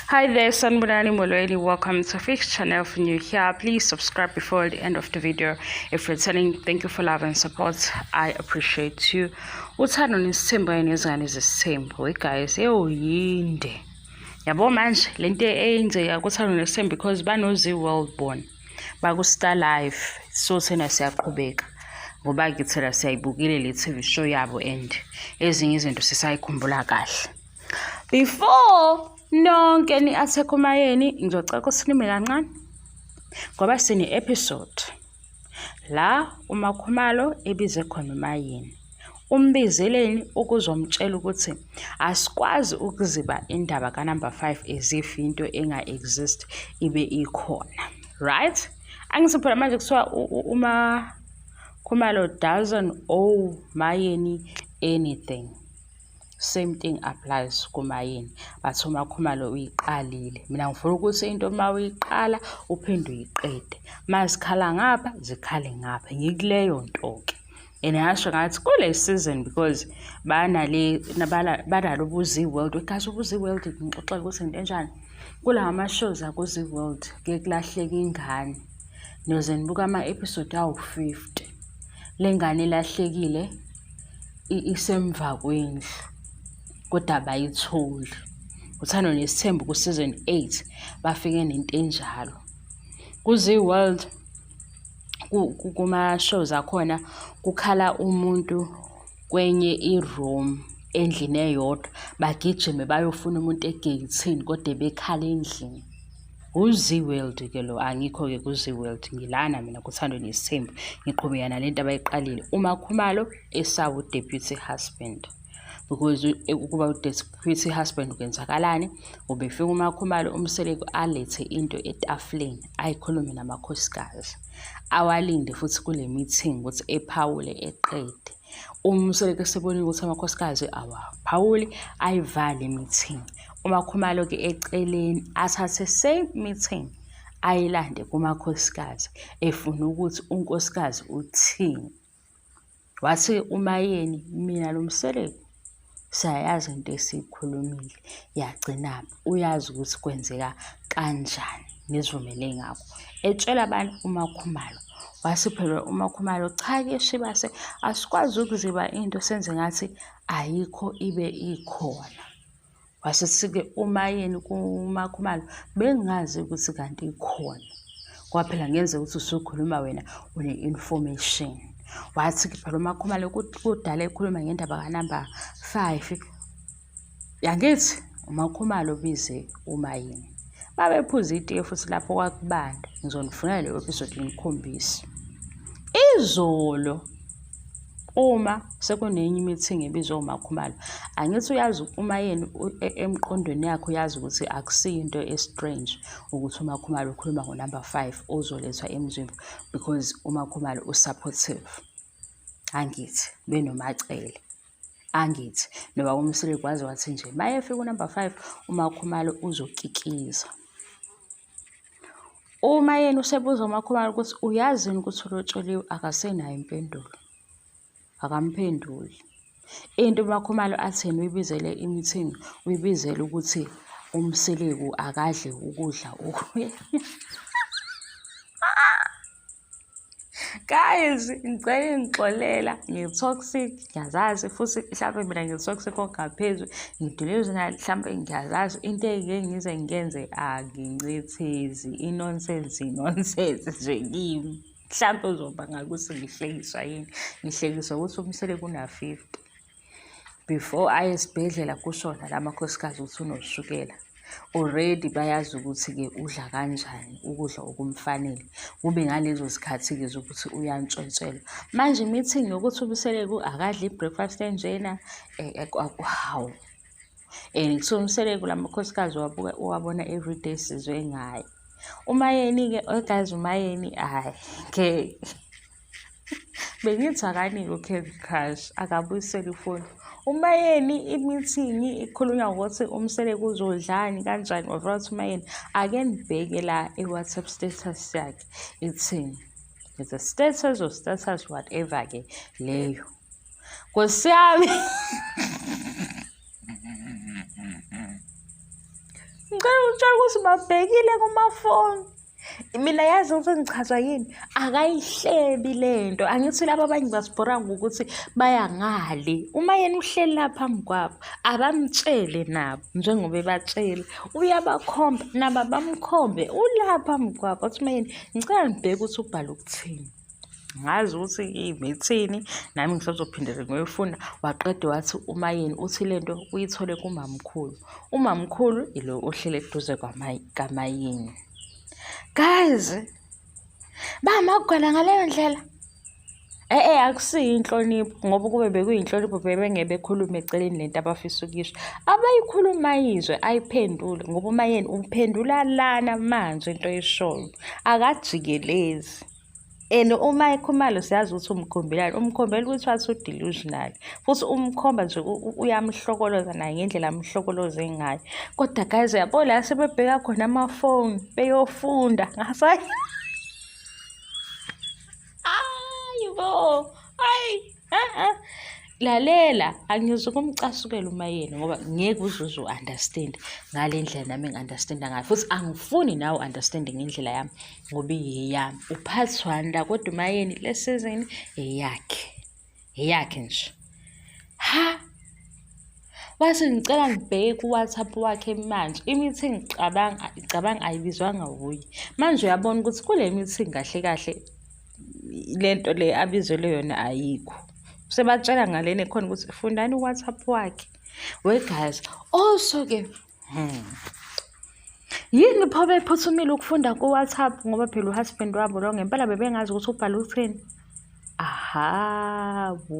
Hi there, Sanibonani Molweni. Welcome to Fix Channel. If you're new here, please subscribe before the end of the video. If you're returning, thank you for love and support. I appreciate you. Uthando nesithembu kanye nezingane zesithembu. Hey guys, eyoyinde. Yabo manje lento eyenzeka kuthando nesithembu because bano-Z World born. Baku-Star Life. So thina siyaqhubeka. Ngoba ke thina siyayibukile le TV show yabo and ezinye izinto sisayikhumbula kahle. Before nonke ni-attack uMayeni ngizocela ukuthi nime kancane ngoba sine-episode la uMakhumalo ebize khona uMayeni. Umbizeleni ukuzomtshela ukuthi asikwazi ukuziba indaba ka-number 5 as if into enga-exist ibe ikhona. Right? Angithi phela manje kuthiwa uMakhumalo doesn't owe Mayeni anything. Same thing applies kuMayeni. But uMakhumalo uyiqalile. Mina ngifuna ukuthi into uma uyiqala uphinde uyiqede. Uma zikhala ngapha, zikhale ngapha. Ngikuleyo nto-ke. And ngasho ngathi kule season because banale banalo ubuZee World. Guys, ubuZee World ngixoxela ukuthi into enjani. Kulawa ma-shows akuZee World kuye kulahleka ingane. Niyoze nibuke ama-episode awu-50. Le ngane ilahlekile isemva kwendlu kodwa abayitholi. Uthando Nesithembu ku-season 8 bafike nento enjalo. KuZee World kuma-shows akhona kukhala umuntu kwenye i-room endlini eyodwa bagijime bayofuna umuntu egeyithini kodwa ebekhala endlini. UZee World ke lo angikho-ke kuZee World ngilana mina kuThando Nesithembu ngiqhubeka nalento abayiqalile uMakhumalo esawu-deputy husband because ukuba u-deputy husband kwenzakalani ubefika uMakhumalo uMseleku alethe into etafuleni ayikhulume namakhosikazi awalinde futhi kule meeting ukuthi ephawule eqede UMseleku esebonile ukuthi amakhosikazi awaphawuli ayivale i-meeting. UMakhumalo-ke eceleni athathe same meeting ayilande kumakhosikazi efuna ukuthi unkosikazi uthini. Wathi uMayeni mina lo Mseleku siyayazi into esiyikhulumile yagcinaphi, uyazi ukuthi kwenzeka kanjani nizivumele ngakho. Etshela abantu uMakhumalo wase phela uMakhumalo cha-ke Shibase asikwazi ukuziba into senze ngathi ayikho ibe ikhona. Wase-ke uMayeni kuMakhumalo bengingazi ukuthi kanti ikhona. Ngoba phela kungenzeka ukuthi usukhuluma wena une-information. Wathi-ke phela uMakhumalo kudala ekhuluma ngendaba ka-number 5. Angithi uMakhumalo ubize uMayeni. Babephuza itiye futhi lapho kwakubanda. Ngizonifunela leyo episode nginikhombise. Izolo uma sekunenye i-meeting ebizwe uMakhumalo, angithi uyazi uMayeni emqondweni yakhe uyazi ukuthi akusiyo into e-strange ukuthi uMakhumalo ukhuluma ngo-number 5 ozolethwa eMzimba because uMakhumalo u-supportive. Angithi benoMaCele. Angithi noba uMseleku waze wathi nje mayefika unumber 5 uMakhumalo uzokikiza. Uma yena usebuza uMakhumalo ukuthi uyazi yini ukuthi ulotsholiwe akasenayo impendulo. Akamphenduli. Into uMakhumalo athi yena uyibizele i-meeting, uyibizele ukuthi uMseleku akadle ukudla okuya. Guys, ngicela ningixolela ngi-toxic ngiyazazi futhi mhlawumbe mina ngi-toxic okungaphezu ngidilizwe mhlawumbe ngiyazazi into engike ngize ngiyenze angincethezi i-nonsense i-nonsense nje kimi mhlawumbe uzoba ngakuthi ngihlekiswa yini ngihlekiswa ukuthi uMseleku una-50 before aye esibhedlela kushona la makhosikazi ukuthi unoshukela already bayazi ukuthi-ke udla kanjani ukudla okumfanele kube ngalezo zikhathi-ke zokuthi uyantshontshelwa manje i-meeting yokuthi uMseleku akadle i-breakfast enjena hawu and kuthiwa uMseleku la makhosikazi wabuka uwabona everyday sizwe ngaye uMayeni-ke oh guys uMayeni hhayi ngeke Bengithi akanike uCandy Crush akabuyisele ifoni. UMayeni i-meeting ikhulunywa ngokuthi uMseleku uzodlani kanjani wavela wathi uMayeni ake nibheke la i-WhatsApp status yakhe ithini. It's a status or status whatever-ke leyo. Nkosi yami. Ngicela ukutshela ukuthi babhekile kumafoni. Mina yazi ukuthi ngichazwa yini? Akayihlebi le nto. Angithi laba abanye basibhora ngokuthi baya ngale. Uma yena uhleli la phambi kwabo, abamtshele nabo njengoba ebatshela. Uyabakhomba nabo abamkhombe. Ula phambi kwabo. Athi uma yena, ngicela ngibheke ukuthi ubhala ukuthini. Ngazi ukuthi imithini nami ngisazophindele ngiyoyifunda. Waqede wathi uMayeni uthi le nto uyithole kumamkhulu. Umamkhulu ilo ohleli eduze kaMayeni. Guys, bamagwala ngaleyo ndlela. E-e akusiyo inhlonipho ngoba ukube bekuyinhlonipho bebengeke bekhulume eceleni lento abafisa ukuyisho. Abayikhuluma izwe ayiphendule ngoba uMayeni uphendula lana manje into oyishoyo. Akajikelezi. And uma ekhumalo siyazi ukuthi umkhombelani, umkhombela ukuthi wathi u-delusional futhi umkhomba nje uyamhlokoloza naye ngendlela amhlokoloze ngayo. Kodwa guys uyabo la sebebheka khona amafoni beyofunda ngasayi. Hayi bo, hayi. Lalela, angizukumcasukela uMayeni ngoba ngeke uze uze u-understand ngale ndlela nami engi-understand-a ngayo futhi angifuni nawe u-understand ngendlela yami ngoba iyeyami. U-part one la kodwa uMayeni le season eyakhe, eyakhe nje. Ha! Wathi ngicela ngibheke ku-WhatsApp wakhe manje i-meeting cabanga cabanga ayibizwanga wuye. Manje uyabona ukuthi kule meeting kahle kahle le nto le abizelwe yona ayikho. Usebatshela ngalena ekhona ukuthi fundani u-WhatsApp wakhe. We guys, also ke Yini pho bephuthumile ukufunda ku-WhatsApp ngoba phela u-husband wabo lo ngempela bebengazi ukuthi ubhale uthini. Ahawu.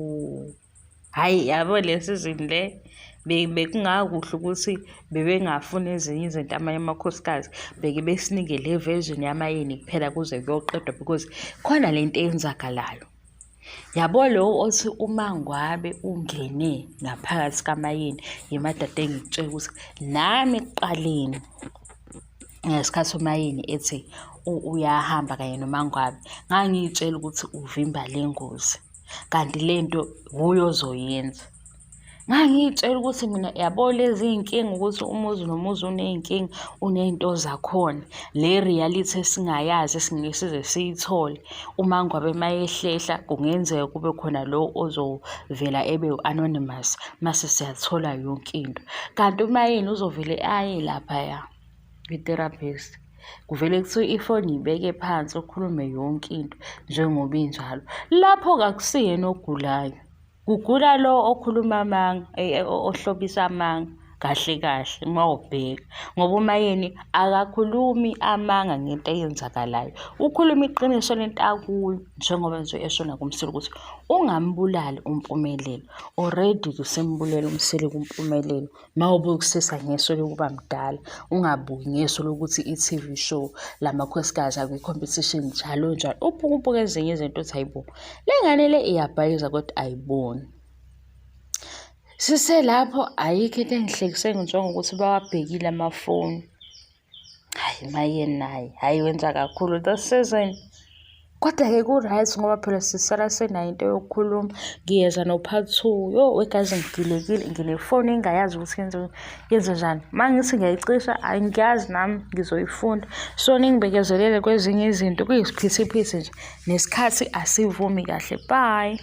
Hhayi yabo le season le bekungakuhle ukuthi bebengafuni ezinye izinto amanye amakhosikazi beke besinike le version yamayini kuphela kuze kuyoqedwa because khona le nto eyenzakalayo. Yabo lo othi uMangwabe ungene ngaphakathi kaMayeni yimadada engikutshela ukuthi nami ekuqaleni ngesikhathi uMayeni ethi uyahamba kanye noMangwabe ngangiy'tshela ukuthi uvimba le ngozi kanti le nto wuye ozoyenza. Ngangiy'tshela ukuthi mina yabo lezi iy'nkinga ukuthi umuzi nomuzi uney'nkinga, uney'nto zakhona. Le reality esingayazi esingeke size siyithole. Uma ngabe uma ehlehla kungenzeka kube khona lo ozovela ebe u-anonymous mase siyathola yonke into. Kanti uma yena uzovele aye laphaya kwi-therapist. Kuvele kuthiwe ifoni yibeke phansi ukhulume yonke into njengoba injalo. Lapho-ke akusiyena ogulayo. Kugula lo okhuluma amanga, ohlobisa amanga kahle kahle uma ubheka ngoba uMayeni akakhulumi amanga ngento eyenzakalayo, ukhuluma iqiniso lento akuyo njengoba nje esho nakuMseleku ukuthi ungambulali uMpumelelo. Already-ke usembulele uMseleku uMpumelelo. Uma ubukusisa ngeso lokuba mdala, ungabuki ngeso lokuthi i-T_V show lamakhosikazi akwi-competition njalo njalo. Ubuke ubuke ezinye izinto uthi hayi bo, le ngane le iyabhayiza kodwa ayiboni. Siselapho ayikho into engihlekise njengokuthi bawabhekile amafoni. Hhayi maye naye, hhayi wenza kakhulu this season. Kodwa-ke ku-right ngoba phela sisala senayo into yokukhuluma. Ngiyeza no-part 2. Yo, wegazi ngigilekile nginefoni engingayazi ukuthi yenze njani. Uma ngithi ngiyayicisha angiyazi nami ngizoyifunda. So ningibekezelele kwezinye izinto kuyisiphithiphithi nje nesikhathi asivumi kahle. Bye.